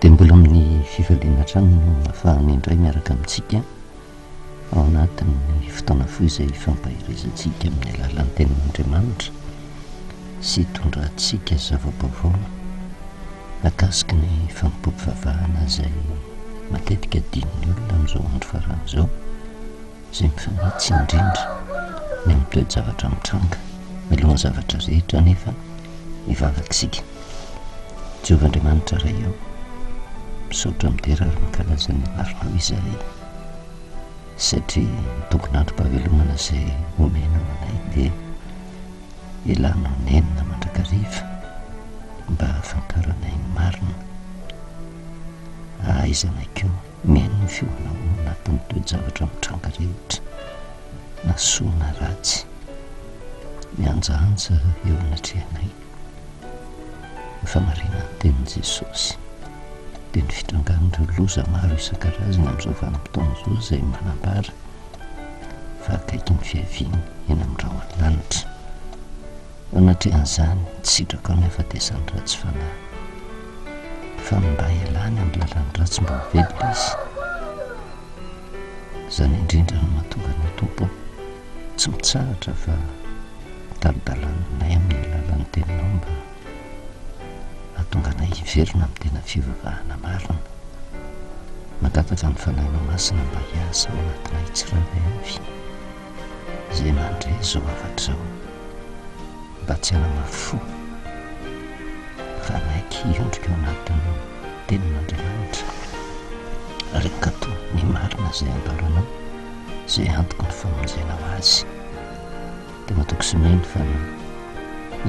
Dia mbola amin'ny fifaliana hatrany no ahafahana indray miaraka amintsika ao anatin'ny fotoana fohy izay ifampaherezantsika amin'ny alalan'ny Tenin'Andriamanitra sy hitondrantsika zava-baovao mahakasiky ny fanompoam-pivavahana izay matetika adinon'ny olona amin'izao andro farany izao. Izay mifanitsy indrindra ny amin'ny toe-javatra mitranga. Mialohan'ny zavatra rehetra anefa, hivavaka isika. Jehovah Andriamanitra Ray ô, misaotra midera ary mankalaza ny anaranao izahay, satria ny tombon'androm-pahavelomana izay omenao anay dia ilanao nenina mandrakariva mba hahafantaranay ny marina, hahaizanay koa Mihaino ny feonao ao anatin'ny toe-javatra mitranga rehetra, na soa na ratsy, mihanjahanja eo anatrehanay. Ny famarinan'ny tenin'i Jesosy dia ny fitrangan'ireo loza maro isan-karazany amin'izao vanim-potoana izao izay manambara fa akaiky ny fiaviany eny amin'ny rahon'ny lanitra. Eo anatrehan'izany, tsy sitrakao ny hahafatesan'ny ratsy fanahy, fa ny mba hialany amin'ny lalan'ny ratsy mba ho velona izy. Izany indrindra no mahatonga anao Tompo ô, tsy mitsahatra fa mitari-dalana anay amin'ny alalan'ny Teninao mba hahatonga anay hiverina amin'ny tena fivavahana marina. Mangataka ny Fanahinao Masina mba hiasa ao anatinay tsirairay avy. Izay mandre izao hafatra izao mba tsy hanamafy fo fa hanaiky hiondrika ao anatin'ny Tenin'Andriamanitra ary hankatò ny marina izay ambaranao izay antoky ny famonjena ho azy. Dia matoky sy mino fa ny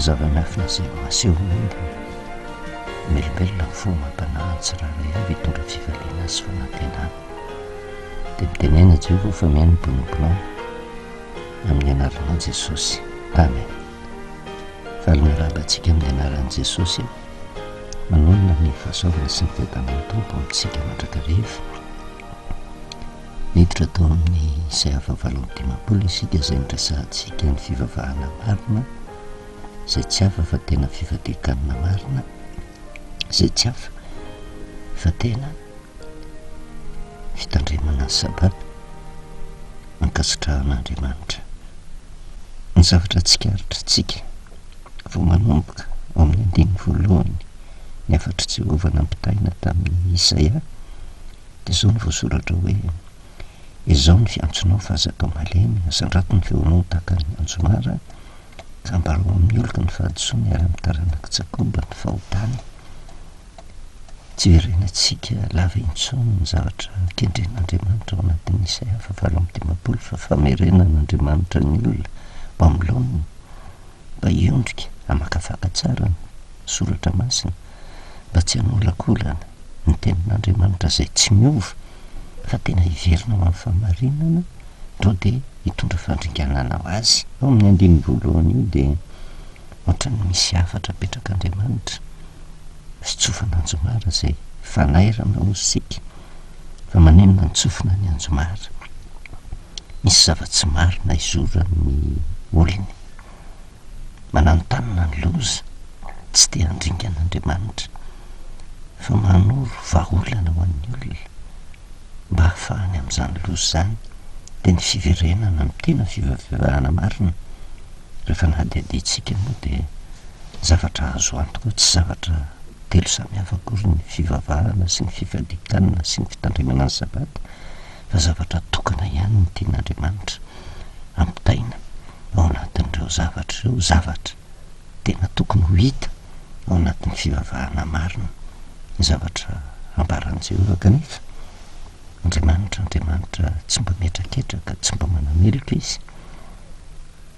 zava-miafina izay ho asehonao dia melombelona ny fo amam-panahy tsirairay avy hitondra fifaliana sy fanantenana. Dia mitenena Jehovah fa mihaino ny mpanomponao amin'ny anaranao Jesosy. Amen. Faly miarahaba antsika amin'ny anaran'i Jesosy aho. Manonona ny fahasoavana sy ny fiadanan'ny Tompo amintsika mandrakariva. Niditra tao amin'ny Isaia fahavalo amby dimampolo isika izay niresahantsika ny fivavahana marina, izay tsy hafa fa tena fifadian-kanina marina, izay tsy hafa fa tena Fitandremana ny Sabata, ankasitrahan'Andriamanitra. Ny zavatra tsikaritritsika vao manomboka ao amin'ny andininy voalohany ny hafatr'i Jehovah nampitaina tamin'i Isaia dia izao no voasoratra hoe, Izao ny fiantsonao fa aza atao malemy, asandrato ny feonao tahaka ny anjomara, ka ambarao amin'ny oloko ny fahadisoany ary amin'ny taranak'i Jakoba ny fahotany. Tsy hiverenantsika lava intsony ny zavatra kendren'Andriamanitra ao anatin'ny Isaia fahavalo amby dimampolo fa famerenan'Andriamanitra ny olona ho amin'ny laoniny mba hiondrika hamakafaka tsara ny soratra masina mba tsy hanolakolana ny tenin'Andriamanitra izay tsy miova fa tena hiverina ho amin'ny fahamarinana ndrao dia hitondra fandringanana ho azy. Ao amin'ny andininy voalohany io dia ohatran'ny misy hafatra apetrak'Andriamanitra. Fitsofana anjomara izay fanairana hoy isika fa maninona ny tsofina ny anjomara? Misy zava-tsy marina izoran'ny olony. Mananontanona ny loza, tsy te handringana Andriamanitra fa manoro vahaolana ho an'ny olona mba hahafahany amin'izany loza izany dia ny fiverenana amin'ny tena fivavahana marina. Rehefa nahadihadiantsika moa dia zavatra azo antoka hoe tsy zavatra telo samy hafa akory ny fivavahana sy ny fifadian-kanina sy ny fitandremana ny Sabata fa zavatra tokana ihany no tian'Andriamanitra ampitaina ao anatin'ireo zavatra ireo, zavatra tena tokony ho hita ao anatin'ny fivavahana marina ny zavatra ambaran'i Jehovah kanefa Andriamanitra Andriamanitra tsy mba mihetraketraka, tsy mba manameloka Izy.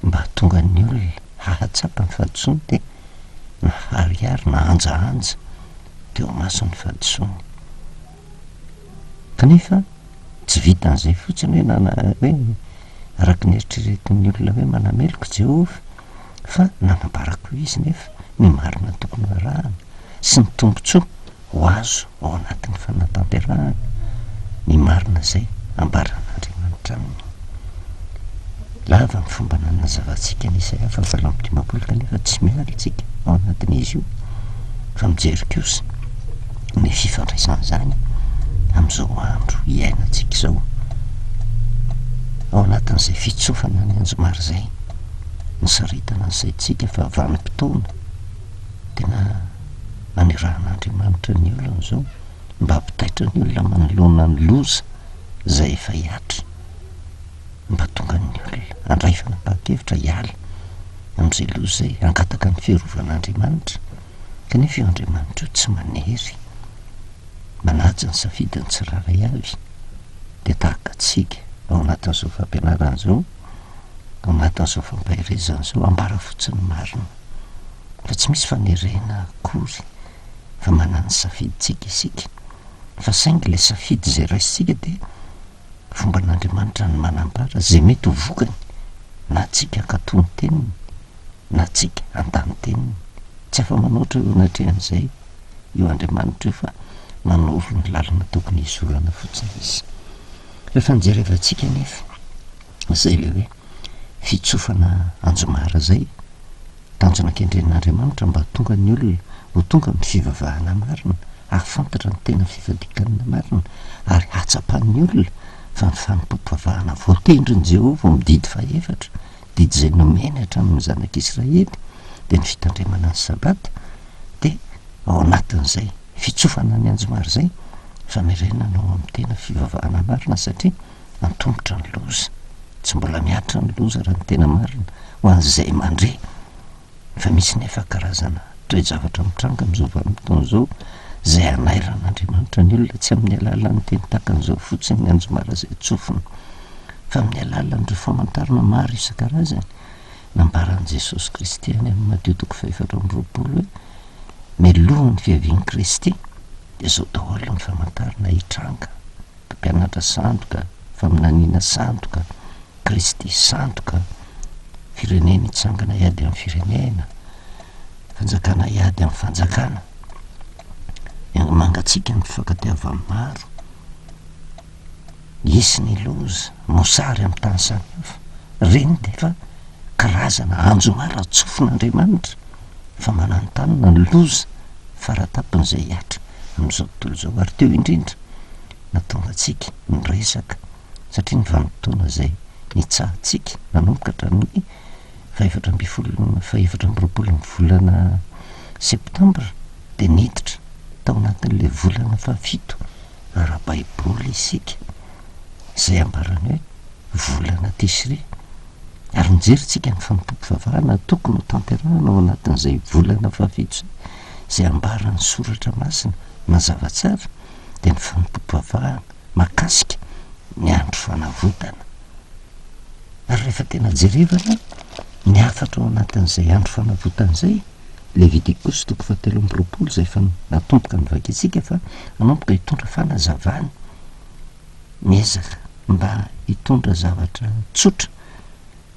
Mba hahatonga ny olona hahatsapa ny fahadisoany dia naharihary nahanjahanja teo imasony ny fahadisoany. Kanefa tsy vitan'izay fotsiny hoe nana hoe araka ny eritreretin'ny olona hoe manameloka Jehovah fa nanambara koa izy nefa ny marina tokony ho arahana sy ny tombontsoa ho azo ao anatin'ny fanatanterahana ny marina izay ambaran'Andriamanitra aminy. Lava ny fomba nanazavantsika ny Isaia faha 58 kanefa tsy miala isika ao anatin'izy io fa mijery kosa. ny fifandraisan'izany amin'izao andro iainantsika izao. Ao anatin'izay fitsofana ny anjomara izay, nisaritana ny saintsika fa vanim-potoana tena anirahan'Andriamanitra ny olona izao mba hampitaitra ny olona manoloana ny loza izay efa hihatra. Mba tonga ny olona handray fanapahan-kevitra hiala amin'izay loza izay, hangataka ny fiarovan'Andriamanitra. Kanefa io Andriamanitra io tsy manery, manaja ny safidin'ny tsirairay avy. Dia tahaka antsika ao anatin'izao fampianarana izao, ao anatin'izao fampaherezana izao, ambara fotsiny ny marina. Fa tsy misy fanerena akory fa manana ny safidintsika isika. Fa saingy ilay safidy izay raisintsika dia Fomban'Andriamanitra ny manambara izay mety ho vokany na tsika hankatò ny teniny na tsika handà ny teniny. Tsy afa-manoatra eo anatrehan'izay io Andriamanitra io fa manoro ny lalana tokony hizorana fotsiny Izy. Rehefa nijerevantsika anefa izay ilay hoe fitsofana anjomara izay, Tanjona kendren'Andriamanitra mba hahatonga ny olona ho tonga amin'ny fivavahana marina, hahafantatra ny tena fifadian-kanina marina, ary hahatsapan'ny olona fa ny fanompoam-pivavahana voatendrin'i Jehovah ao amin'ny didy fahefatra, didy izay nomeny hatramin'ny zanak'Israely, dia ny fitandremana ny Sabata, dia ao anatin'izay fitsofana ny anjomara izay, famerenana ao amin'ny tena fivavahana marina, satria antomotra ny loza. Tsy mbola mihatra ny loza raha ny tena marina ho an'izay mandre. Fa misy nefa karazana toe-javatra mitranga amin'izao vanim-potoana izao izay hanairan'Andriamanitra ny olona tsy amin'ny alalan'ny teny tahaka an'izao fotsiny ny anjomara izay tsofina fa amin'ny alalan'ireo famantarana maro isan-karazany nambaran'i Jesosy Kristy any amin'ny Matio toko faha-24 hoe mialohan'ny fiavian'i Kristy dia izao daholo ny famantarana hitranga. Mpampianatra sandoka, faminaniana sandoka, Kristy sandoka, firenena hitsangana hiady amin'ny firenena, fanjakana hiady amin'ny fanjakana. Mangatsiaka ny fifankatiavan'ny maro. Hisy ny loza, mosary amin'ny tany samihafa. Ireny dia efa karazana anjomara tsofin'Andriamanitra fa mananontanona ny loza faratampony izay hihatra amin'izao tontolo izao. Ary teo indrindra nahatonga antsika niresaka satria ny vanim-potoana izay nitsahantsika nanomboka hatramin'ny fahefatra ambin'ny folo, fahefatra amby roapolo ny volana septambra dia niditra tao anatin'ilay volana fahafito ara-baiboly isika izay ambarany hoe volana Tisri. Ary nijery tsika ny fanompoam-pivavahana tokony ho tanterahana ao anatin'izay volana fahafito izay, izay ambaran'ny Soratra Masina mazava tsara, dia ny fanompoam-pivavahana mahakasika ny andro fanavotana. Ary rehefa tena jerevana ny hafatra ao anatin'izay andro fanavotana izay, Levitikosy toko fahatelo amby roapolo izay efa natomboka novakintsika fa hanomboka hitondra fanazavana, miezaka mba hitondra zavatra tsotra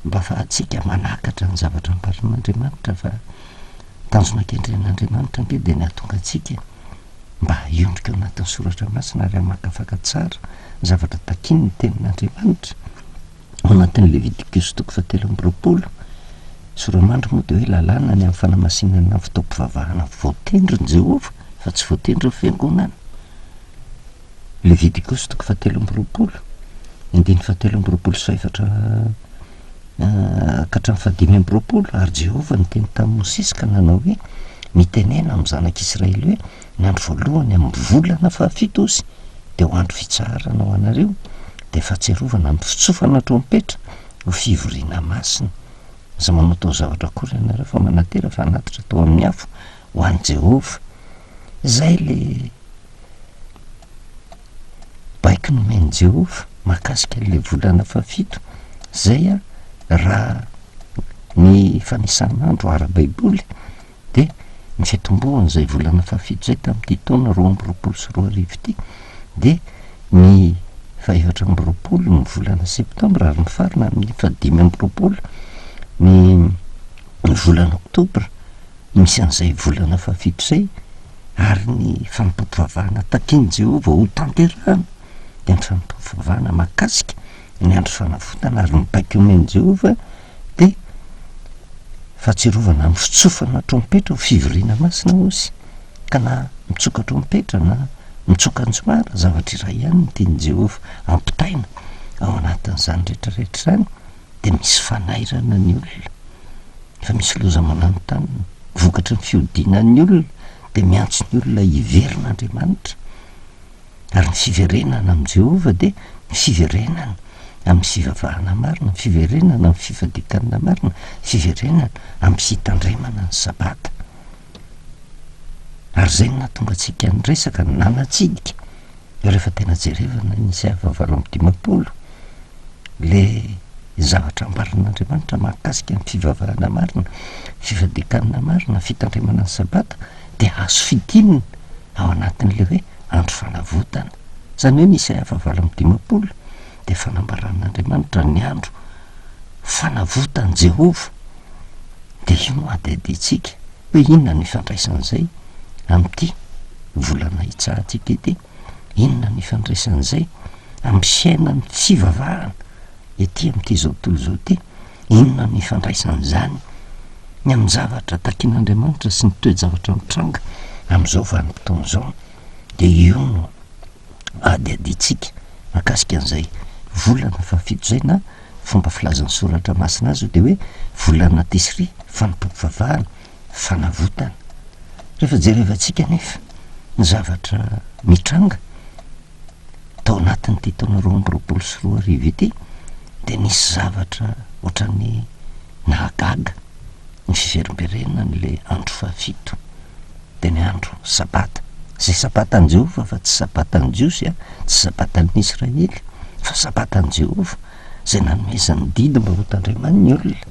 mba afahantsika manakatra ny zavatra ambaran'Andriamanitra fa tanjona kendren'Andriamanitra ange dia ny hahatonga antsika mba hiondrika ao anatin'ny soratra masina ary hamakafaka tsara ny zavatra takian'ny tenin'Andriamanitra ao anatin'ny Levitikosy toko fahatelo amby roapolo. Soramandry moa dia hoe lalàna ny amin'ny fanamasinana ny fotoam-pivavahana voatendrin'i Jehovah fa tsy voatendrin'ny fiangonana. Levitikosy toko fahatelo amby roapolo, andininy fahatelo amby roapolo sy fahefatra ka hatramin'ny fahadimy amby roapolo, Ary Jehovah niteny tamin'i Mosesy ka nanao hoe, Mitenena amin'ny zanak'Israely hoe, Ny andro voalohany amin'ny volana fahafito ozy dia ho andro fitsaharana ho anareo, dia fahatsiarovana amin'ny fitsofana trompetra ho fivoriana masina. Aza manao taozavatra akory ianareo, fa manatera fanatitra atao amin'ny afo ho an'i Jehovah. Izay ilay baiko nomen'i Jehovah mahakasika an'ilay volana fahafito, izay raha ny fanisan'andro ara-baiboly dia ny fiatombohan'izay volana fahafito izay tamin'ity taona 2022 ity dia ny fahefatra amby roapolo ny volana septambra ary mifarana amin'ny fahadimy amby roapolo ny volana oktobra. Misy an'izay volana fahafito izay, ary ny fanompoam-pivavahana takian'i Jehovah ho tanterahana dia ny fanompoam-pivavahana mahakasika ny andro fanavotana, ary ny baiko omen'i Jehovah dia fahatsiarovana amin'ny fitsofana trompetra ho fivoriana masina, hozy, ka na. Mitsoka trompetra na mitsoka anjomara, zavatra iray ihany ny tian'i Jehovah ampitaina ao anatin'izany rehetrarehetra izany, dia misy fanairana ny olona, fa misy loza mananontanona. Vokatry ny fihodinan'ny olona dia miantso ny olona hiverina Andriamanitra. Ary ny fiverenana amin'i Jehovah dia ny fiverenana amin'ny fivavahana marina, ny fiverenana amin'ny fifadian-kanina marina, fiverenana amin'ny fitandremana ny Sabata. Ary izay no nahatonga antsika niresaka, nanatsidika, rehefa tena jerevana ny Isaia faha 58, le zavatra ambaran'Andriamanitra mahakasika ny fivavahana marina, fifadian-kanina marina, fitandremana ny Sabata, dia azo fintinina ao anatin'ilay hoe andro fanavotana. Izany hoe ny Isaia faha 58 dia fanambaran'Andriamanitra ny andro fanavotan'i Jehovah. Dia io no hadihadiantsika hoe inona no ifandraisan'izay amin'ity volana hitsahantsika ity, inona no ifandraisan'izay amin'ny fiainan'ny fivavahana ety amin'ity izao tontolo izao ity, inona no ifandraisan'izany ny amin'ny zavatra takian'Andriamanitra sy ny toe-javatra mitranga amin'izao vanim-potoana izao. Dia io no hadihadiantsika mahakasika an'izay volana fahafito izay na fomba filazan'ny soratra masina azy dia hoe volana Tisri, fanompoam-pivavahana, fanavotana. Rehefa jerevantsika anefa ny zavatra mitranga tao anatin'ity taona 2022 ity dia nisy zavatra ohatran'ny nahagaga ny fiverimberenan'ilay andro fahafito. dia ny andro Sabata, izay Sabatan'i Jehovah fa tsy Sabatan'ny Jiosy, tsy Sabatan'ny Israely, fa Sabatan'i Jehovah, izay nanomezany didy mba hotandremany ny olona.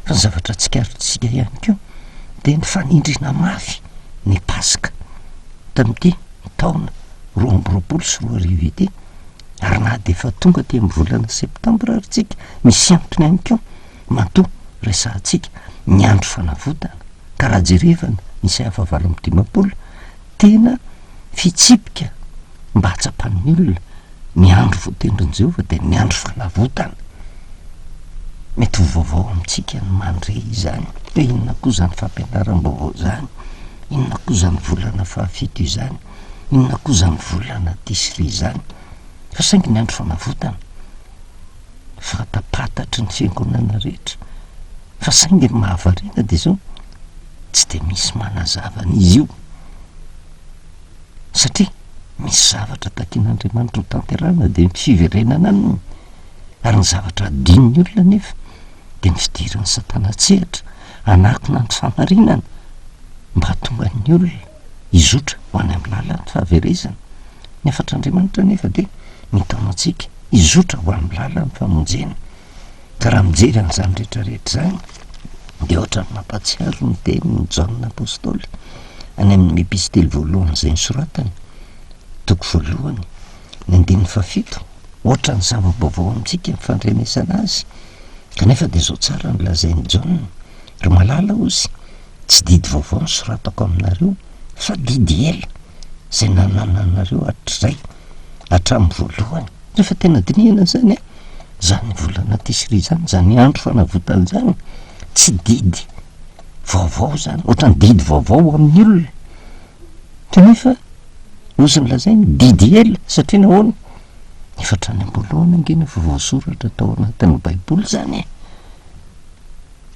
Fa ny zavatra tsikaritsika ihany koa dia ny fanindriana mafy ny Paska tamin'ity taona 2022 ity, ary na dia efa tonga aty amin'ny volana septambra ary tsika, misy antony ihany koa matoa resahantsika ny andro fanavotana. Ka raha jerevana ny Isaia faha 58, tena fitsipika mba hahatsapan'ny olona ny andro voatendrin'i Jehovah dia ny andro fanavotana. Mety ho vaovao amintsika ny mandre izany, hoe inona koa izany fampianaram-baovao izany, inona koa izany volana fahafito izany, inona koa izany volana Tisri izany. Fa saingy ny andro fanavotana, fantapantatry ny fiangonana rehetra, Fa saingy ny mahavariana dia izao, tsy dia misy manazava an'izy io, satria misy zavatra takian'Andriamanitra ho tanterahina dia ny fiverenana aminy, ary ny zavatra adinon'ny olona anefa dia ny fidiran'i Satana an-tsehatra hanakona ny fahamarinana mba hahatonga ny olona hizotra ho any amin'ny lalan'ny fahaverezana. Ny hafatr'Andriamanitra anefa dia mitaona antsika hizotra ho amin'ny lalan'ny famonjena. Ka raha mijery an'izany rehetra rehetra izany dia ohatran'ny mampahatsiaro ny tenin'i Jaona Apostoly any amin'ny epistily voalohany izay nosoratany, toko voalohany, ny andininy fahafito, ohatran'ny zava-baovao amintsika ny fandrenesana azy, kanefa dia izao tsara no lazain'i Jaona, Ry malala hozy, tsy didy vaovao no soratako aminareo fa didy ela izay nanananareo hatrizay, hatramin'ny voalohany. Rehefa tena dinihana izany an, izany volana Tisri izany, izany andro fanavotana izany, tsy didy vaovao izany, ohatran'ny didy vaovao amin'ny olona. Kanefa, ozy ny lazainy, didy ela, satria nahoana? Efa hatrany am-boalohany ange no efa voasoratra tao anatin'ny Baiboly izany e.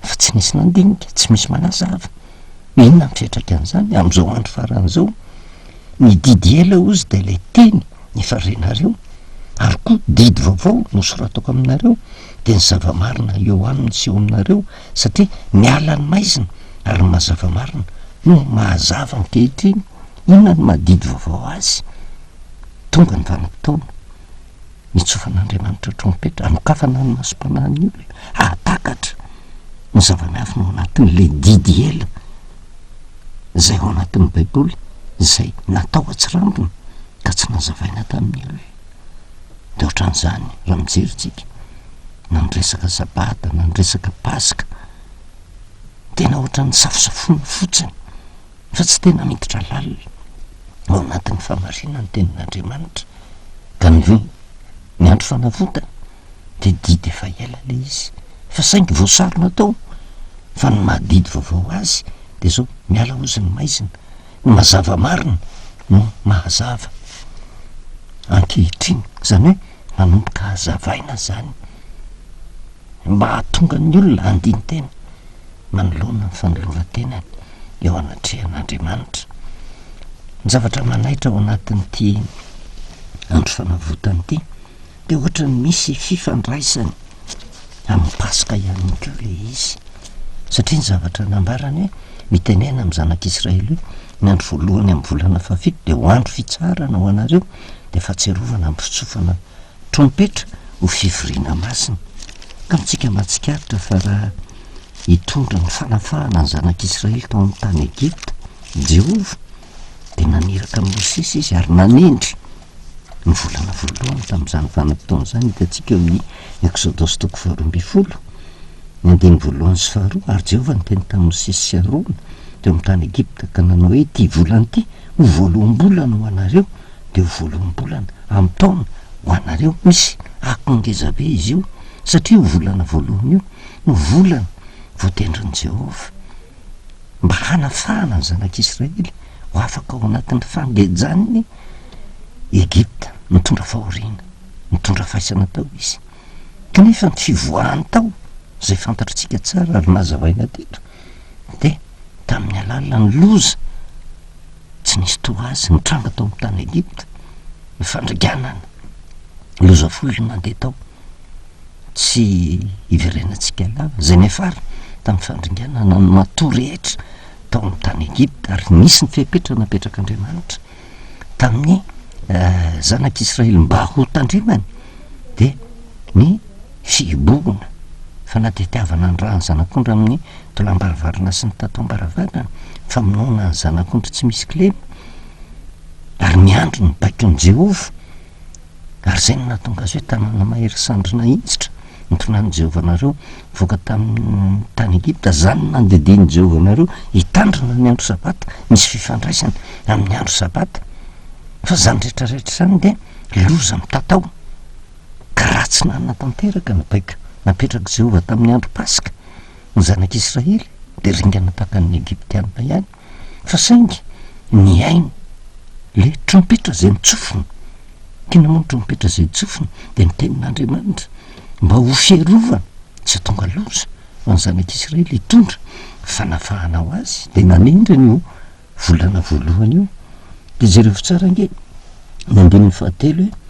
Fa tsy nisy nandinika, tsy misy manazava. Inona no fiantraikan'izany amin'izao andro farany izao? Ny didy ela hozy dia ilay teny efa renareo, ary koa didy vaovao no soratako aminareo, dia ny zava-marina eo aminy sy eo aminareo, satria miala ny maizina, ary ny mazava marina no mahazava ankehitriny. Inona no maha didy vaovao azy? Tonga ny vanim-potoana. Nitsofan'Andriamanitra trompetra, hanokafana ny masom-panahin'ny olona, hahatakatra ny zava-miafina ao anatin'ilay didy ela izay ao anatin'ny Baiboly, izay natao an-tsirambina ka tsy nazavaina tamin'ny olona. Dia ohatran'izany raha mijery tsika, na ny resaka Sabata, na ny resaka Paska, tena ohatran'ny safosafoina fotsiny. Fa tsy tena miditra lalina ao anatin'ny fahamarinana ny tenin'Andriamanitra. Ka ny hoe ny andro fanavotana dia didy efa ela ilay izy, fa saingy voasarona tao. Fa ny maha didy vaovao azy dia izao, miala hozy ny maizina. Ny mazava marina no mahazava ankehitriny. Izany hoe manomboka hazavaina izany mba hahatonga ny olona handini-tena manoloana ny fanoloran-tenany eo anatrehan'Andriamanitra. Ny zavatra manaitra ao anatin'ity andro fanavotana ity dia ohatran'ny misy fifandraisany amin'ny Paska ihany koa ilay izy. Satria ny zavatra nambarany hoe mitenena amin'ny zanak'Israely hoe ny andro voalohany amin'ny volana fahafito dia ho andro fitsaharana ho anareo, dia fahatsiarovana amin'ny fitsofana trompetra ho fivoriana masina. Ka amintsika mahatsikaritra fa raha hitondra ny fanafahana ny zanak'Israely tao amin'ny tany Egypta Jehovah, dia naniraka an'i Mosesy izy ary nanendry ny volana voalohany tamin'izany vanim-potoana izany. Hitantsika eo amin'ny Eksodosy toko faharoa ambin'ny folo, ny andininy voalohany sy faharoa, Ary Jehovah niteny tamin'i Mosesy sy Arona teo amin'ny tany Egypta ka nanao hoe, Ity volana ity ho voaloham-bolana ho anareo, dia ho voaloham-bolana amin'ny taona ho anareo. Misy akony ngezabe izy io, satria io volana voalohany io no volana voatendrin'i Jehovah mba hanafahana ny zanak'Israely ho afaka ao anatin'ny fangejan'ny Egypta. Nitondra fahoriana, nitondra faisana tao izy. Kanefa ny fivoahany tao, izay fantatritsika tsara ary nazavaina teto, dia tamin'ny alalan'ny loza tsy nisy toa azy nitranga tao amin'ny tany Egypta, ny fandringanana, loza folo no nandeha tao, tsy hiverenantsika lava, izay niafara tamin'ny fandringanana ny matoa rehetra tao amin'ny tany Egypta, ary nisy ny fepetra napetrak'Andriamanitra tamin'ny zanak'Israely mba ho tandremany, dia ny fihibohana, fanadihadiavana ny ràn'ny zanak'ondry amin'ny Tolam-baravarana sy ny tataom-baravarana, famonoana ny zanak'ondry tsy misy kilema, ary miandry ny baikon'i Jehovah. Ary izay no nahatonga azy hoe tanàna mahery sandry nahinjitra, nitonan'i Jehovah anareo nivoaka tamin'ny tany Egypta. Izany no nandidian'i Jehovah anareo hitandrina ny andro Sabata. Misy fifandraisany amin'ny andro Sabata. Fa izany rehetra rehetra izany dia loza mitatao, ka raha tsy nanatanteraka ny baiko napetrak'i Jehovah tamin'ny andro Paska, Ny zanak'Israely dia ringana tahaka ny Egyptiana ihany, fa saingy nihaino ilay trompetra izay nitsofina. Inona moa ny trompetra izay nitsofina? Dia ny tenin'Andriamanitra mba ho fiarovana tsy hahatonga loza ho an'ny zanak'Israely hitondra fanafahana ho azy. Dia nanendry an'io volana voalohany io. Dia jereo tsara ange ny andininy fahatelo hoe.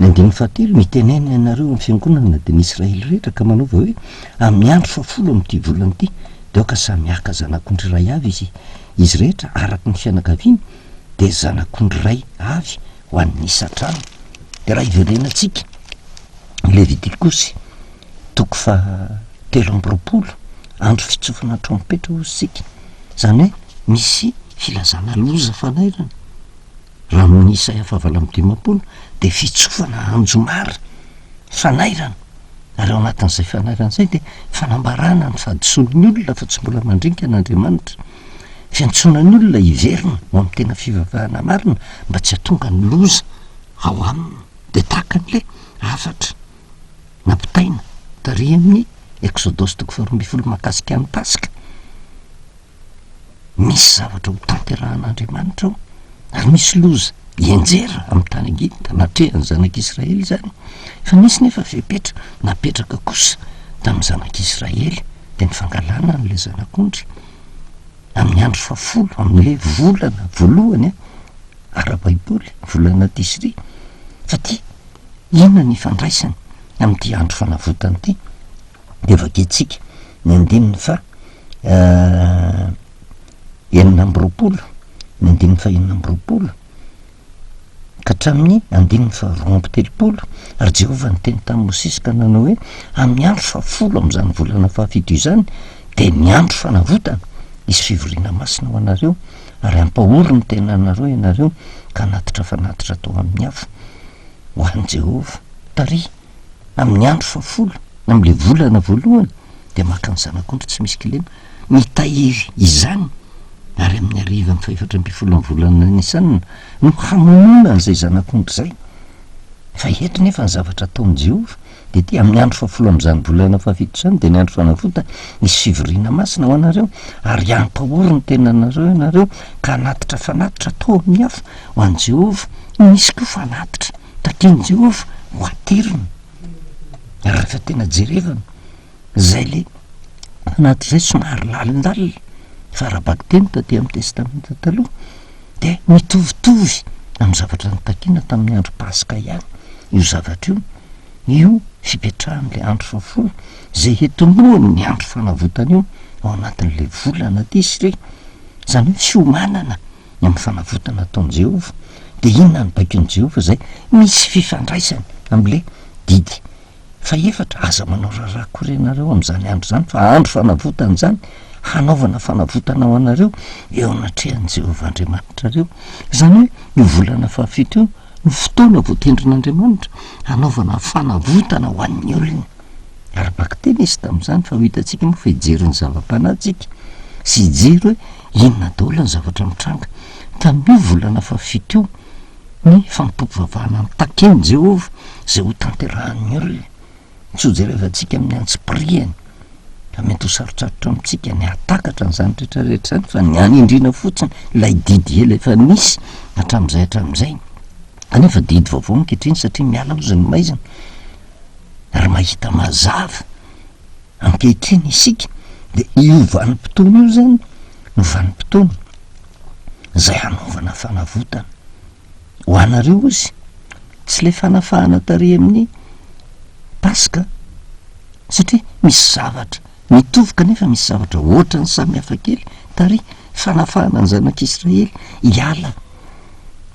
Ny andininy fahatelo, Mitenena ianareo amin'ny fiangonana, dia ny Israely rehetra, ka manaova hoe, Amin'ny andro fahafolo amin'ity volana ity, dia aoka samy haka zanak'ondry iray avy izy, izy rehetra, araka ny fianakaviany, dia zanak'ondry iray avy ho an'ny isan-trano. Dia raha iverenantsika ny Levitikosy, toko faha-23, andro fitsofana trompetra hozy isika, izany hoe misy filazana loza fanairana. Raha amin'ny Isaia faha-58 dia fitsofana anjomara, fanairana, ary ao anatin'izay fanairana izay dia fanambarana ny fahadisoan'ny olona fa tsy mbola mandringana Andriamanitra, fiantsoana ny olona hiverina ho amin'ny tena fivavahana marina mba tsy hahatonga ny loza ao aminy. Dia tahaka an'ilay hafatra nampitaina tary amin'ny Eksodosy toko faha-12 mahakasika ny Paska. Misy zavatra ho tanterahan'Andriamanitra ao, ary misy loza hianjera amin'ny tany Egypta, natrehan'ny zanak'Israely izany. Fa nisy nefa fepetra napetraka kosa tamin'ny zanak'Israely, dia ny fangalana an'ilay zanak'ondry amin'ny andro fahafolo, amin'ilay volana voalohany ara-baiboly, volana Tisri. Fa ity, inona ny ifandraisany amin'ity andro fanavotana ity? Dia vakintsika ny andininy faha 26, ny andininy faha 26 ka hatramin'ny andininy faha 32, Ary Jehovah niteny tamin'i Mosesy ka nanao hoe, Amin'ny andro fahafolo amin'izany volana fahafito izany, dia ny andro fanavotana, hisy fivoriana masina ho anareo, ary hampahory ny tenanareo ianareo ka hanatitra fanatitra atao amin'ny afo ho an'i Jehovah. Tarihy amin'ny andro fahafolo, amin'ilay volana voalohany, dia maka ny zanak'ondry tsy misy kilema, mitahiry izany, ary amin'ny harivan'ny fahefatra ambin'ny folo amin'ny volana Nisana no hamonoana an'izay zanak'ondry izay. Fa eto nefa ny zavatra ataon'i Jehovah Dia ity, amin'ny andro fahafolo amin'izany volana fahafito izany, dia ny andro fanavotana, hisy fivoriana masina ho anareo, ary hampahory ny tenanareo ianareo, ka hanatitra fanatitra atao amin'ny afo ho an'i Jehovah. Misy koa fanatitra takian'i Jehovah ho aterina. Ary rehefa tena jerevana, izay le fanatitra izay somary lalindalina, fa ara-bakiteny taty amin'ny Testamenta Taloha, dia mitovitovy amin'ny zavatra notakiana tamin'ny andro Paska ihany io zavatra io, io fipetrahan'ilay andro fahafolo izay hitomboan'ny andro fanavotana io ao anatin'ilay volana Tisry, izany hoe fiomanana ny amin'ny fanavotana ataon'i Jehovah. Dia inona ny baikon'i Jehovah izay misy fifandraisany amin'ilay didy Fahefatra, aza manao raharaha akory ianareo amin'izany andro izany, fa andro fanavotana izany, hanaovana fanavotana ho anareo eo anatrehan'i Jehovah Andriamanitrareo. Izany hoe io volana fahafito io no fotoana voatendrin'Andriamanitra hanaovana fanavotana ho an'ny olony. Ara-bakiteny izy tamin'izany, fa ho hitantsika moa fa hijery ny zava-panahy isika sy hijery hoe inona daholo ny zavatra mitranga tamin'io volana fahafito io. Ny fanompoam-pivavahana notakin'i Jehovah izay hotanterahin'ny olona. Tsy hojerevantsika amin'ny antsipiriany, fa mety ho sarotsarotra amintsika ny hahatakatra an'izany rehetra rehetra izany, fa ny hanindriana fotsiny ilay didy ela efa nisy hatramin'izay hatramin'izay. Kanefa didy vaovao ankehitriny satria miala ozy ny maizina ary mahita mazava ankehitriny isika, dia io vanim-potoana io izany no vanim-potoana izay hanaovana fanavotana ho anareo izy, tsy ilay fanafahana tary amin'ny Paska, satria misy zavatra mitovy kanefa misy zavatra ohatran'ny samy hafa kely tary fanafahana ny zanak'Israely hiala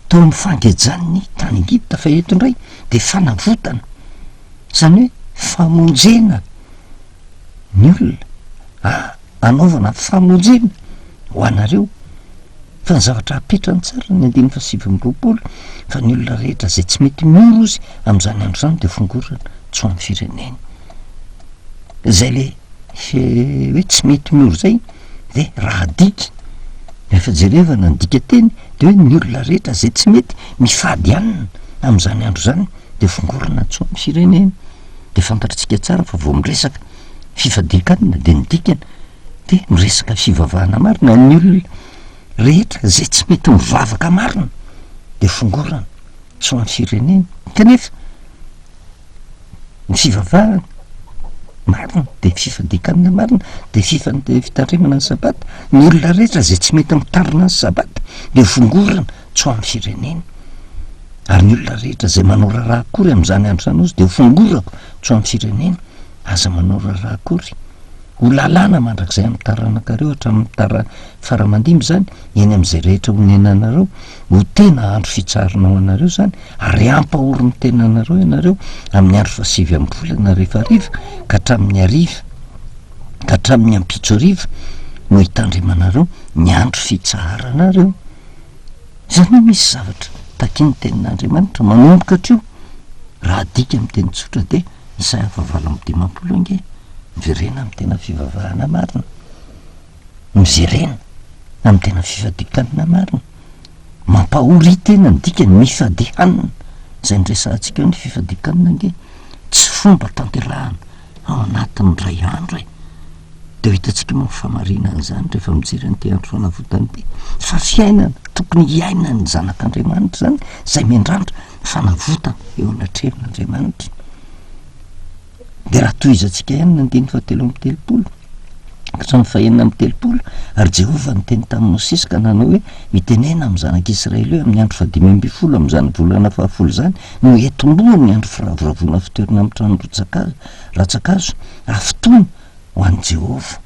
tao amin'ny fangejan'ny tany Egypta, fa eto indray dia fanavotana, izany hoe famonjena ny olona Anaovana famonjena ho anareo, fa ny zavatra apetrany tsara ny andininy faha-29, fa ny olona rehetra izay tsy mety mioro ozy amin'izany andro izany dia fongorana tsy ho amin'ny fireneny. Izay le hoe tsy mety mioro izay dia raha adika, rehefa jerevana ny dikanteny dia hoe ny olona rehetra izay tsy mety mifady hanina amin'izany andro izany dia fongorana tsy ho amin'ny fireneny. Dia fantatritsika tsara fa vao miresaka Fifadian-kanina dia ny dikany dia miresaka fivavahana marina, ny olona rehetra izay tsy mety mivavaka marina dia fongorana tsy ho an'ny firenena, kanefa ny fivavahana marina dia fifadian-kanina marina dia fifa- fitandremana ny sabata, ny olona rehetra izay tsy mety mitandrina ny sabata dia fongorana tsy ho an'ny firenena, ary ny olona rehetra izay manao raharaha akory amin'izany andro izany ozy dia fongorako tsy ho an'ny firenena. Aza manao raharaha akory. Ho lalàna mandrakizay amin'ny taranakareo hatramin'ny tara fara aman-dimby izany, eny amin'izay rehetra honenanareo. Ho tena andro fitsaharana ho anareo izany, ary hampahory ny tenanareo ianareo amin'ny andro fahasivy amin'ny volana rehefa hariva ka hatramin'ny hariva ka hatramin'ny ampitso hariva no hitandremanareo ny andro fitsaharanareo. Izany hoe misy zavatra takian'ny tenin'Andriamanitra manomboka hatreo, raha adika amin'ny teny tsotra dia Isaia faha 58 ange, miverena amin'ny tena fivavahana marina, miverena amin'ny tena fifadian-kanina marina, mampahory tena ny dikany, mifadia hanina, izay niresahantsika eo ny fifadian-kanina ange, tsy fomba tanterahana ao anatin'ny iray andro e. Dia ho hitantsika moa ny fahamarinan'izany rehefa mijery an'ity andro fanavotana ity, fa fiainana tokony hiainan'ny zanak'Andriamanitra izany, izay miandrandra fanavotana eo anatrehan'Andriamanitra. Dia raha tohizantsika ihany ny andininy fahatelo amby telopolo ka hatramin'ny fahenina amby telopolo, ary Jehovah niteny tamin'i Mosesy ka nanao hoe, Mitenena amin'ny zanak'Israely hoe, Amin'ny andro fahadimy ambin'ny folo amin'izany volana fahafolo izany no hitomboan'ny andro firavoravoana fitoerana amin'ny trano rantsankazo, hafitoana ho an'i Jehovah.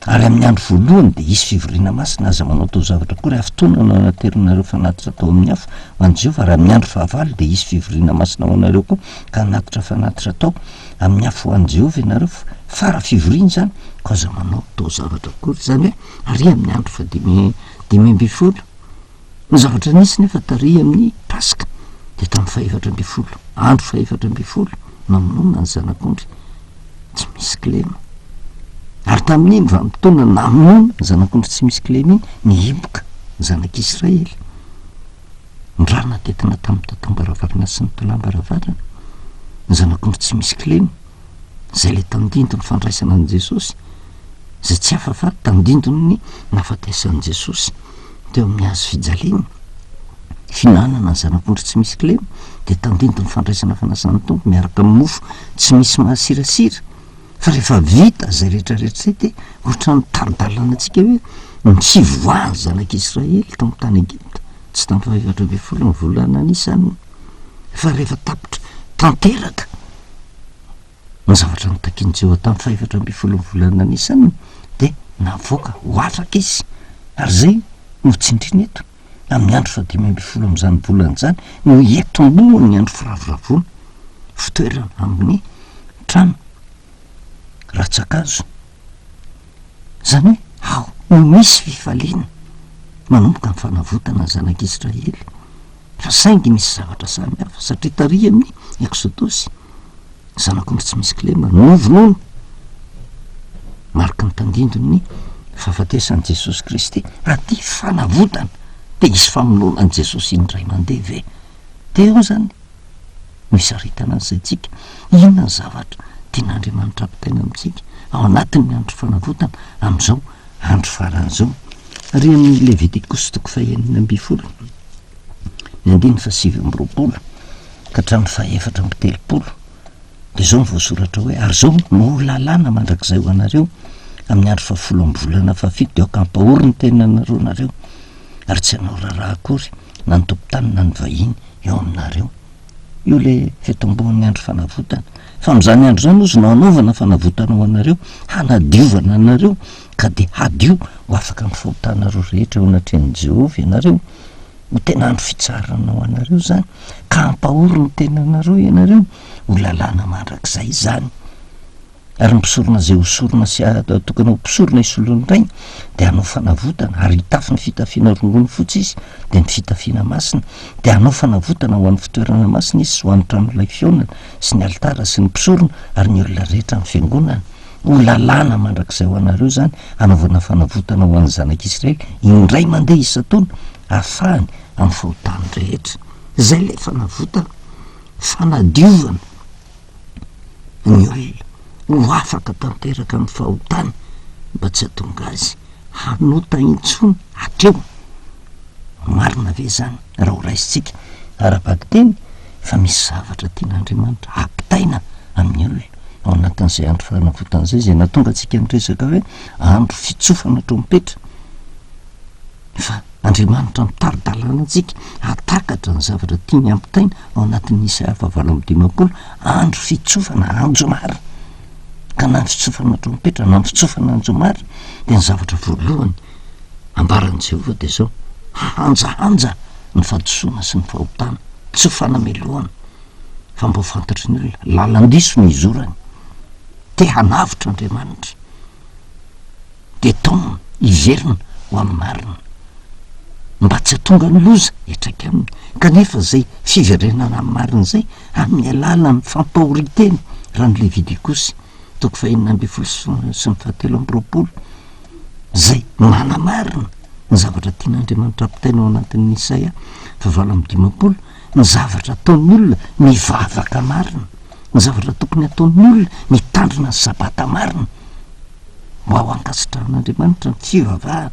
Ary amin'ny andro voalohany dia hisy fivoriana masina, aza manao taozavatra akory, hafitoana no hanaterinareo fanatitra atao amin'ny afo ho an'i Jehovah, ary amin'ny andro fahavalo dia hisy fivoriana masina ho anareo koa, ka hanatitra fanatitra atao amin'ny afo ho an'i Jehovah ianareo, fara fivoriana izany, koa aza manao taozavatra akory. Izany hoe ary amin'ny andro fahadimy 15. Ny zavatra nisy nefa tary amin'ny Paska dia tamin'ny fahefatra ambin'ny folo, andro fahefatra ambin'ny folo namonoana ny zanak'ondry tsy misy kilema. Ary tamin'iny vanim-potoana namonoana ny zanak'ondry tsy misy kilema iny, nihiboka ny zanak'Israely. Ny rà natetina tamin'ny tatam-baravarana sy ny tolam-baravarana. Ny zanak'ondry tsy misy kilema, izay ilay tandindon'ny fandraisana an'i Jesosy, izay tsy hafa fa tandindon'ny nahafatesan'i Jesosy teo amin'ny hazo fijaliana. Fihinanana ny zanak'ondry tsy misy kilema dia tandindon'ny fandraisana fanasan'ny Tompo miaraka amin'ny mofo tsy misy mahasirasira. Fa rehefa vita izay rehetra rehetra izay dia ohatran'ny tari-dalana antsika hoe ny fivoahan'ny zanak'Israely tao amin'ny tany Egypta, tsy tamin'ny fahefatra ambin'ny folo ny volana Nisana, fa rehefa tapitra tanteraka ny zavatra notakian'i Jehovah tamin'ny fahefatra ambin'ny folo ny volana Nisana dia navoaka ho afaka izy, ary izay no tsindriana eto. Amin'ny andro fahadimy ambin'ny folo amin'izany volana izany no hiatombohan'ny andro firavoravoana, fitoerana amin'ny trano rantsan-kazo. Izany hoe ao no misy fifaliana manomboka ny fanavotana ny zanak'Israely. Fa saingy misy zavatra samy hafa satria tary amin'ny Eksodosy, zanak'ondry tsy misy kilema novonoina, mariky ny tandindon'ny fahafatesan'i Jesosy Kristy. Raha tia fanavotana, te hisy famonoana an'i Jesosy indray mandeha ve? Dia eo izany no isaritana ny saintsika. Inona ny zavatra tian'Andriamanitra ampitaina amintsika ao anatin'ny andro fanavotana amin'izao andro farany izao? Ary amin'ny Levitikosy toko fahenina ambin'ny folo, ny andininy fahasivy amby roapolo ka hatramin'ny fahefatra amby telopolo, dia izao no voasoratra hoe, Ary izao no ho lalàna mandrakizay ho anareo, amin'ny andro fahafolo amin'ny volana fahafito dia aoka hampahory ny tenanareo nareo, ary tsy hanao raharaha akory na ny tompon-tany na ny vahiny eo aminareo. Io ilay fitomboan'ny andro fanavotana. Fa amin'izany andro izany hozy no hanaovana fanavotana ho anareo, hanadiovana anareo, ka dia hadio ho afaka amin'ny fahotanareo rehetra eo anatrehan'i Jehovah ianareo. Ho tena andro fitsaharana ho anareo izany, ka hampahory ny tenanareo ianareo, ho lalàna mandrakizay izany. Ary ny mpisorona izay hosorona sy atokana ho mpisorona hisolo ny rainy dia hanao fanavotana, ary hitafy ny fitafiana rongony fotsy izy, dia ny fitafiana masina, dia hanao fanavotana ho an'ny fitoerana masina izy sy ho an'ny tranolay fihaonana sy ny alitara sy ny mpisorona ary ny olona rehetra amin'ny fiangonana. Ho lalàna mandrakizay ho anareo izany, hanaovana fanavotana ho an'ny zanak'Israely indray mandeha isan-taona, hahafahany amin'ny fahotany rehetra. Izay ilay fanavotana, fanadiovana. ny olona ho afaka tanteraka amin'ny fahotany mba tsy hahatonga azy hanota intsony hatreo. Marina ve izany raha ho raisintsika ara-bakiteny fa misy zavatra tian'Andriamanitra hampitaina amin'ny olona ao anatin'izay andro fanavotana izay, izay nahatonga antsika niresaka hoe andro fitsofana trompetra? Fa Andriamanitra mitari-dalana antsika hahatakatra ny zavatra tiany hampitaina ao anatin'ny Isaia faha-58, andro fitsofana anjomara. Ka na ny fitsofana trompetra na ny fitsofana anjomara, dia ny zavatra voalohany ambaran'i Jehovah dia izao, hahanjahanja ny fahadisoana sy ny fahotana, tsy ho fanamelohana, fa mba ho fantatry ny olona, lalan-diso no izorany. Te hanavotra Andriamanitra. dia taomina hiverina ho amin'ny marina, mba tsy hahatonga ny loza hiantraika aminy, kanefa izay fiverenana amin'ny marina izay amin'ny alalan'ny fampahorian-tena, raha ny Levitikosy toko fahenina ambin'ny folo sy ny fahatelo amby roapolo, izay manamarina ny zavatra tian'Andriamanitra ampitaina ao anatin'ny Isaia fahavalo amby dimampolo, ny zavatra ataon'ny olona mivavaka marina, ny zavatra tokony ataon'ny olona mitandrina ny sabata marina. Mba ho ankasitrahan'Andriamanitra ny fivavahana,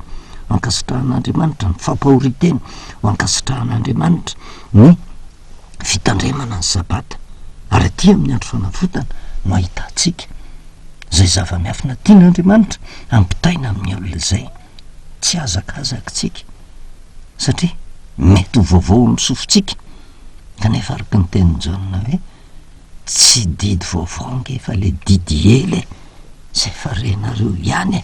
ho ankasitrahan'Andriamanitra ny fampahorian-tena, ho ankasitrahan'Andriamanitra ny fitandremana ny Sabata. Ary aty amin'ny andro fanavotana no ahitantsika izay zava-miafina tian'Andriamanitra hampitaina amin'ny olona izay tsy hazakazakitsika, satria mety ho vaovao amin'ny sofintsika, kanefa araka ny tenin'i Jaona hoe, Tsy didy vaovao ange fa le didy ela e, zay efa renareo ihany e!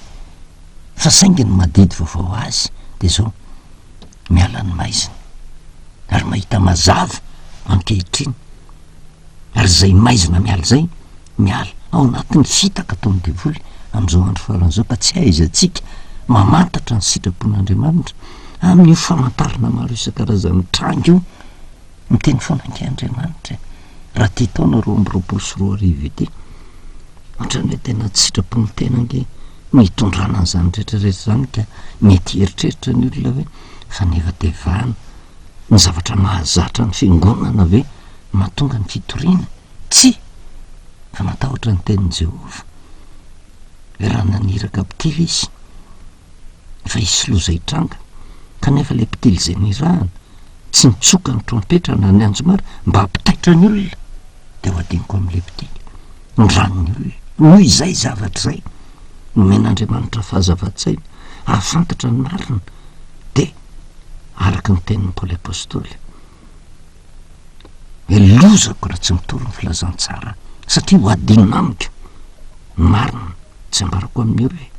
Fa saingy ny maha didy vaovao azy de zao, miala ny maizina ary mahita mazava ankehitriny, ary zay maizina miala zay, miala ao anatin'ny fitaka ataon'ny devoly amin'izao andro farany izao ka tsy ahaizantsika mamantatra ny sitrapon'Andriamanitra amin'io famantarana maro isan-karazany mitranga io. Miteny foana ange Andriamanitra e! Raha ity taona 2022 ity, ohatran'ny hoe tena tsy sitrapon'ny tena ange no hitondrana an'izany rehetra rehetra izany ka mety hieritreritra ny olona hoe fanevatevana ny zavatra mahazatra ny fiangonana ve no mahatonga ny fitoriana? Tsia, fa matahotra ny tenin'i Jehovah. Raha naniraka mpitily izy, fa hisy loza hitranga, kanefa ilay mpitily izay nirahana, tsy nitsoka ny trompetra na ny anjomara mba hampitaitra ny olona, dia ho adinoko amin'ilay mpitily ny ran'ny olona. Noho izay zavatra izay, nomen'Andriamanitra fahazavan-tsaina hahafantatra ny marina, dia araka ny tenin'i Paoly Apostoly, hoe lozako raha tsy mitory ny filazantsara satria ho adinona amiko ny marina tsy ambarako amin'ny olona e.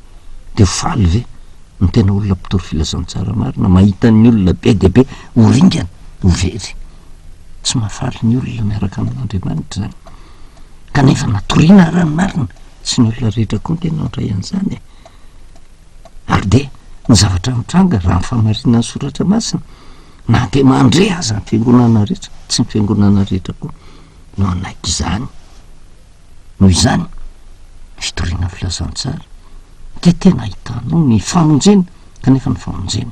Dia ho faly ve ny tena olona mpitory filazantsara marina mahita ny olona be dia be ho ringana, ho very? Tsy mahafaly ny olona miaraka amin'Andriamanitra izany. Kanefa na toriana ara ny marina, tsy ny olona rehetra koa ange no handray an'izany e. Ary dia ny zavatra mitranga raha ny famarinan'ny soratra masina, na dia mandre aza ny fiangonana rehetra, tsy ny fiangonana rehetra koa no hanaiky izany. Noho izany, ny fitoriana ny filazantsara dia tena ahitanao ny famonjena, kanefa ny famonjena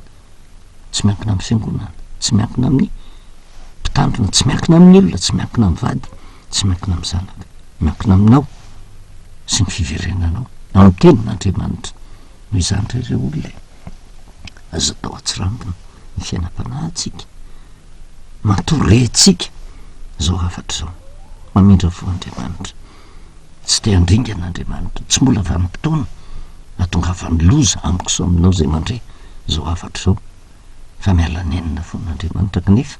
tsy miankina amin'ny fiangonana, tsy miankina amin'ny mpitandrina, tsy miankina amin'ny olona, tsy miankina amin'ny vady, tsy miankina amin'ny zanaka, miankina aminao sy ny fiverenanao amin'ny tenin'Andriamanitra. Noho izany indray ireo olona e, aza atao atsirambina ny fiainam-panahintsika, matoa rentsika izao hafatra izao, mamindra fo Andriamanitra, tsy te handringana Andriamanitra, tsy mbola vanim-potoana ahatongavan'ny loza amiko sy aminao izay mandre izao hafatra izao, fa miala nenina foana Andriamanitra kanefa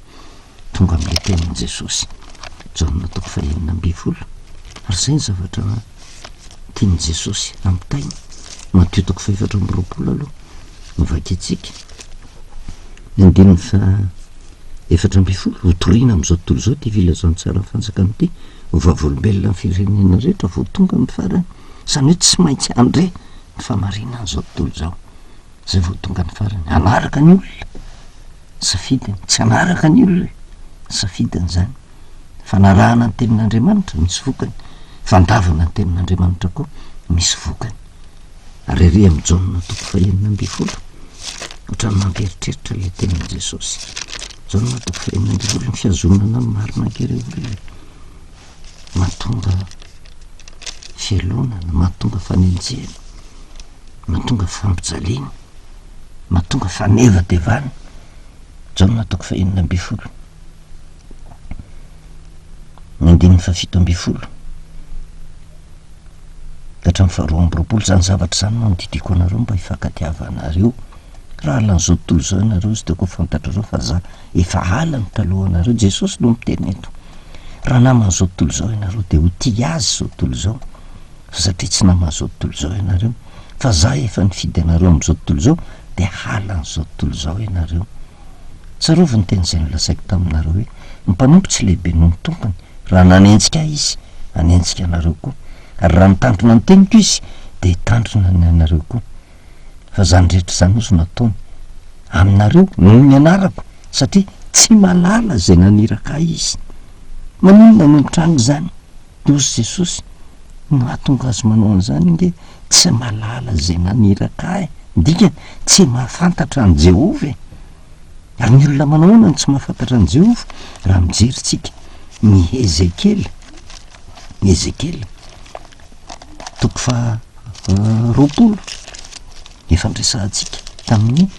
tonga amin'ilay tenin'i Jesosy, Jaona toko fahenina ambinifolo, ary izay ny zavatra tian'i Jesosy ampitaina, Matio toko fahefatra amby roapolo aloha no vakintsika, ny andininy faha 14, hotorina amin'izao tontolo izao ity filazantsaran'ny fanjakana ity, ho vavolombelona ny firenena rehetra vao tonga amin'ny farany, izany hoe tsy maintsy handre ny fahamarinan'izao tontolo izao, izay vao tonga ny farany, hanaraka ny olona. Safidiny. Tsy hanaraka ny olona e. Safidiny izany. Fanarahana ny tenin'Andriamanitra misy vokany. Fandavana ny tenin'Andriamanitra koa misy vokany. Ary ery amin'i Jaona toko fahenina ambin'ny folo, ohatran'ny mampieritreritra ilay tenin'i Jesosy. Jaona toko fahenina ambin'ny folo, ny fihazonana ny marina ange ireo olona e. Mahatonga fialonana, mahatonga fanenjehana, mahatonga fampijaliana. Mahatonga fanevatevana. Jaona toko fahenina ambin'ny folo. Ny andininy fahafito ambin'ny folo ka hatramin'ny faharoa amby roapolo. Izany zavatra izany no andidiako anareo mba hifankatiavanareo. Raha halan'izao tontolo izao ianareo, izy dia koa fantatrareo fa za efa halany talohanareo. Jesosy no miteny eto. Raha naman'izao tontolo izao ianareo dia ho tia azy izao tontolo izao. Fa satria tsy naman'izao tontolo izao ianareo, fa za efa nifidy anareo amin'izao tontolo izao, dia halan'izao tontolo izao ianareo. Tsarovy ny teny izay nolazaiko taminareo hoe, Ny mpanompo tsy lehibe noho ny tompony, raha nanenjika ahy izy, hanenjika anareo koa, ary raha nitandrina ny teniko izy, dia hitandrina ny anareo koa. Fa izany rehetra izany ozy no ataony aminareo noho ny anarako, satria tsy mahalala izay naniraka ahy izy. Maninona no mitranga izany? Dia hozy Jesosy, Ny mahatonga azy manao an'izany ange tsy mahalala izay naniraka ahy. Ny dikany, tsy mahafantatra an'i Jehovah e! Ary ny olona manao ahoana no tsy mahafantatra an'i Jehovah? Raha mijery tsika ny Ezekiela, ny Ezekiela, toko faha 20, efa niresahantsika tamin'ny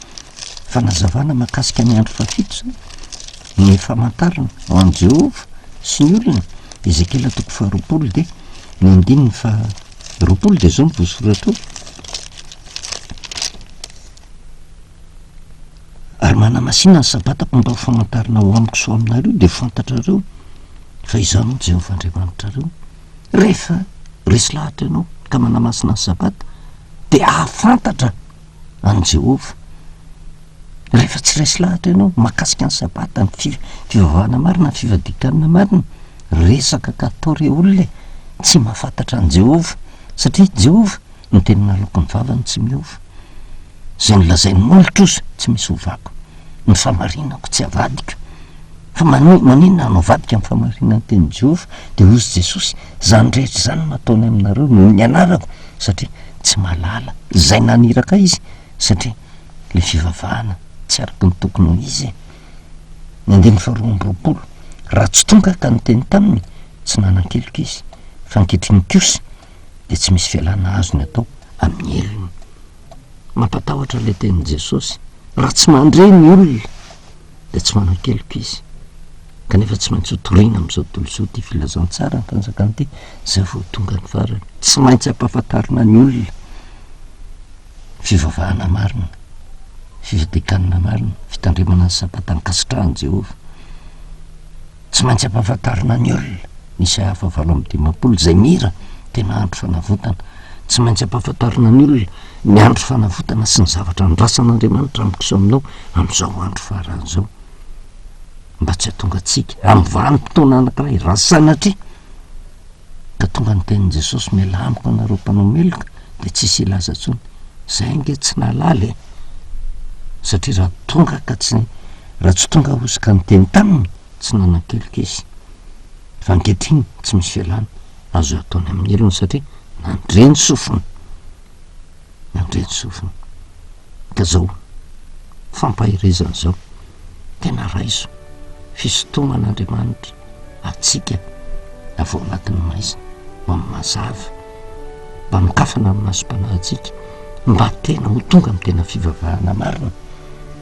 fanazavana mahakasika ny andro fahafito izany, ny famantarana ho an'i Jehovah sy ny olony, Ezekiela toko faharoapolo dia ny andininy faharoapolo dia izao no voasoratra ao. Ary manamasina ny sabatako mba ho famantarana ho amiko sy ho aminareo, dia ho fantatrareo fa izaho no Jehovah Andriamanitrareo. Rehefa resy lahatra ianao ka manamasina ny sabata, dia hahafantatra an'i Jehovah. Rehefa tsy resy lahatra ianao mahakasika ny Sabata, ny fivavahana marina, ny fivadikan-kanina marina, resaka ka atao re olona e, tsy mahafantatra an'i Jehovah, satria Jehovah ny teny naloaky ny vavany tsy miova, izay nolazain'ny molotro ozy tsy misy ovako, ny famarinako tsy avadiko. Fa maninona no avadika ny famarinan'ny tenin'i Jehovah? Dia hozy Jesosy, izany rehetra izany no ataony aminareo noho ny anarako, satria tsy mahalala izay naniraka ahy izy, satria ilay fivavahana tsy araka ny tokony ho izy e. Ny andininy faharoa amby roapolo, raha tsy tonga aho ka niteny taminy, tsy nanan-keloka izy, fa ankehitriny kosa dia tsy misy fialana azony atao amin'ny helony. Mampatahotra ilay tenin'i Jesosy, raha tsy mandre ny olona dia tsy manan-keloka izy. Kanefa tsy maintsy hotorina amin'izao tontolo izao ity filazantsara ny fanjakana ity, izay vao tonga ny farany. Tsy maintsy ampahafantarina ny olona fivavahana marina, fifadian-kanina marina, fitandremana ny Sabata ankasitrahan'i Jehovah. Tsy maintsy ampahafantarina ny olona ny Isaia faha 58 izay mira tena andro fanavotana. Tsy maintsy ampahafantarina ny olona ny andro fanavotana sy ny zavatra andrasan'Andriamanitra amiko sy aminao amin'izao andro farany izao. Mba tsy hahatonga antsika amin'ny vanim-potoana anankiray raha sanatria ka tonga ny tenin'i Jesosy mialà amiko anareo mpanao meloka dia tsisy hilaza intsony. Izay ange tsy nahalala e! Satria raha tonga ka tsy raha tsy tonga hozy ka niteny taminy tsy nanan-keloka izy. Fa ankehitriny tsy misy fialana azo ataony amin'ny helony satria nandre ny sofiny. Nandre ny sofiny. Ka zao fampaherezana zao tena raiso fisintoman'Andriamanitra antsika avy ao anatin'ny maizina ho amin'ny mazava mba hanokafana ny masom-panahintsika mba tena ho tonga amin'ny tena fivavahana marina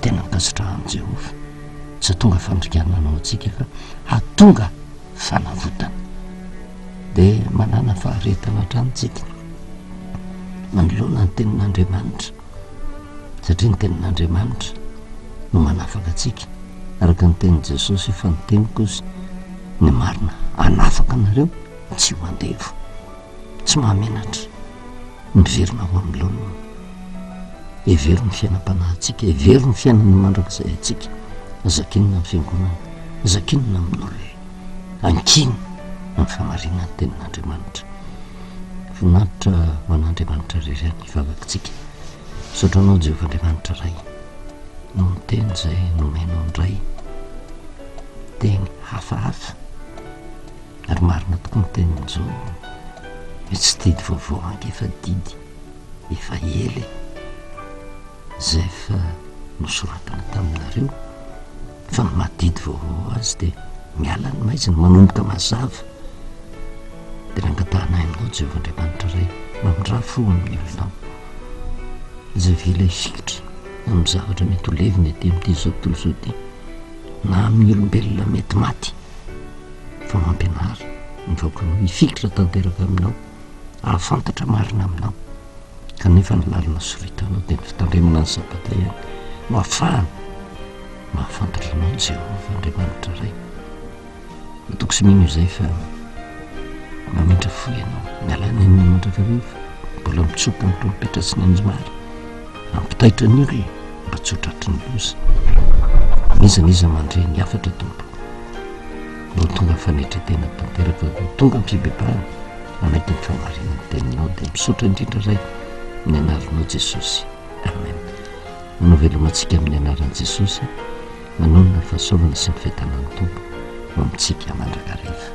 tena ankasitrahan'i Jehovah. Tsy hahatonga fandringanana ho antsika fa hahatonga fanavotana. Dia manàna faharetana hatrany tsika manoloana ny tenin'Andriamanitra satria ny tenin'Andriamanitra no manafaka antsika araka ny tenin'i Jesosy fa ny teniko ozy ny marina hanafaka anareo tsy ho andevo. Tsy mahamenatra miverina ho amin'ny laoniny. Hevero ny fiainam-panahintsika, hevero ny fiainana mandrakizay antsika. Aza akinina amin'ny fiangonana, aza akinina amin'olona. Ankino amin'ny fahamarinan'ny tenin'Andriamanitra. Voninahitra ho an'Andriamanitra irery ihany ny vavakitsika. Misaotra anao Jehovah Andriamanitra Ray noho ny teny izay nomenao indray. Teny hafahafa. Ary marina tokoa ny tenin'i Jaona hoe tsy didy vaovao ange fa didy efa ela e! Izay efa nosoratana taminareo fa ny maha didy vaovao azy dia miala ny maizina, manomboka mazava. Dia nangatahana ahy aminao Jehovah Andriamanitra Ray, mamindrà fo amin'ny olonao izay avela hifikitra amin'ny zavatra mety ho levona ety amin'ity izao tontolo izao ity na amin'ny olombelona mety maty. fa mampianara ny vahoakanao hifikitra tanteraka aminao, hahafantatra marina aminao, kanefa ny lalana soritanao dia ny fitandremana ny Sabata ihany no ahafahana mahafantatra anao Jehovah Andriamanitra Ray. Matoky sy mino izay fa mamindra fo ianao, miala nenina mandrakariva, mbola mitsoka ny trompetra sy ny anjomara. Mampitaitra ny olona mba tsy ho tratry ny loza. N'iza n'iza mandre ny hafatra Tompo no ho tonga fanetren-tena tanteraka, ho tonga amin'ny fibebahana, manaiky ny fahamarinan'ny teninao dia misaotra indrindra Ray amin'ny anaranao Jesosy. Amen. Manao veloma antsika amin'ny anaran'i Jesosy, manonona ny fahasoavana sy ny fiadanan'ny Tompo ho amintsika mandrakariva.